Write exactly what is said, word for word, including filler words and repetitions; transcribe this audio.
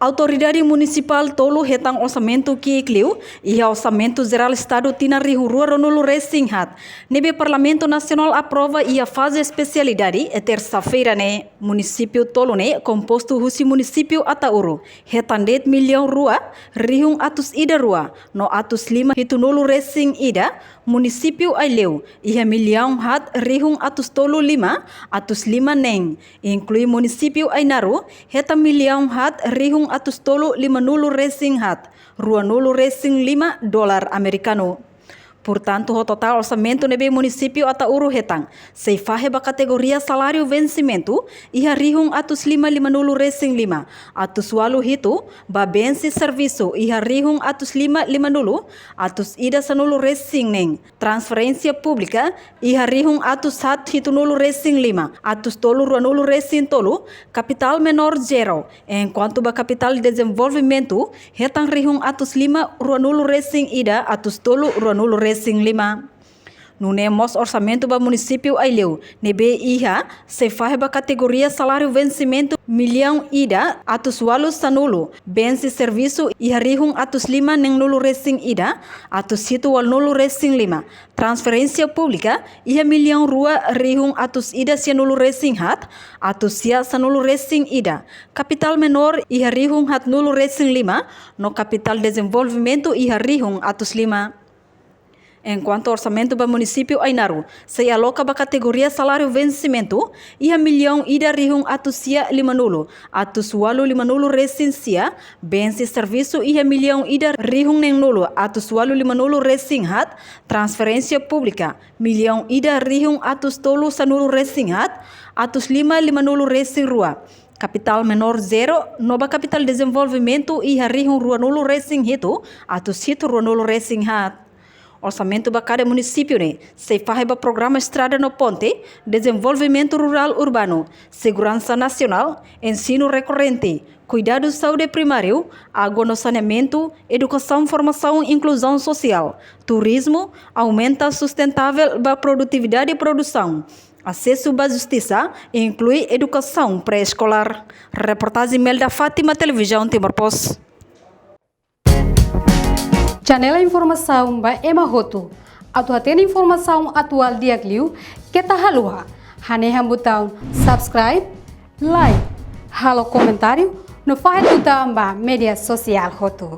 Autoridade Munisipál tolu hetan orsamentu ki'ik liu iha Orsamentu Jerál Estadu tinan rihun rua ruanulu resin haat, ne'ebé Parlamentu Nasionál aprova iha faze espesialidade, tersa-feira ne'e. Munisípiu tolu ne'e kompostu husi munisípiu Ataúro, hetan de'it millaun rua, rihun atus ida rua, no atus lima hitunulu resin ida, munisípiu Aileu, iha millaun haat, rihun atus tolu lima, atus lima neen, inklui munisípiu Ainaro, hetan millaun haat, rihun atus tolu limanulu resin haat, ruanulu resin lima dolar amerikanu. Portantu, ho totál orsamentu ne'ebé munisípiu Ataúro hetan, sei fahe ba kategoria saláriu vensimentu, iha rihun atus lima limanulu resin lima, atus ualu hitu, ba bense servisu, iha rihun atus lima limanulu, atus ida sanulu resin neen. Transferénsia públika, iha rihun atus haat hitunulu resin lima, atus tolu ruanulu resin tolu, kapitál menór zero, enkuantu ba kapitál dezenvolvimentu, hetan rihun atus lima ruanulu resin ida, atus tolu ruanulu resin lima. Nune'e mós orsamentu ba munisípiu Aileu, ne'ebé iha, sei fahe ba kategoria saláriu vensimentu millaun ida, atus ualu sanulu, bense servisu iha rihun atus lima neenulu resin ida, atus hitu ualunulu resin lima. Transferénsia públika, iha millaun rua, rihun atus ida sianulu resin haat, atus sia sanulu resin ida. Kapitál menór, iha rihun haatnulu resin lima, no kapitál dezenvolvimentu, iha rihun atus lima. Enkuantu orsamentu ba munisípiu Ainaro, sei aloka ba kategoria saláriu vensimentu, iha millaun ida, rihun atus sia limanulu, atus ualu limanulu resin sia, bense servisu iha millaun ida, rihun neenulu, atus ualu limanulu resin haat, transferénsia públika, millaun ida, rihun atus tolu sanulu resin haat, atus lima limanulu resin rua, kapitál menór zero, no ba kapitál dezenvolvimentu iha rihun ruanulu resin hitu, atus hitu ruanulu resin haat. Orsamentu ba kada munisípiu ne'e, sei fahe ba programa estrada no ponte, dezenvolvimentu rurál urbanu, seguransa nasionál, ensinu rekorrente, kuidadu saúde primáriu, água no saneamentu, edukasaun, formasaun, inkluzaun sosiál, turizmu, aumenta sustentavel ba produtividade produsaun, asesu ba justisa, inklui edukasaun pré-eskolár. Reportajen Melda Fátima, Televizaun Timor Post. Janela informasaun ba ema hotu. Atu hatene informasaun atuál di'ak liu, keta haluha hanehan butaun subscribe, like, halo komentáriu, no fahe tutan ba média sosiál hotu.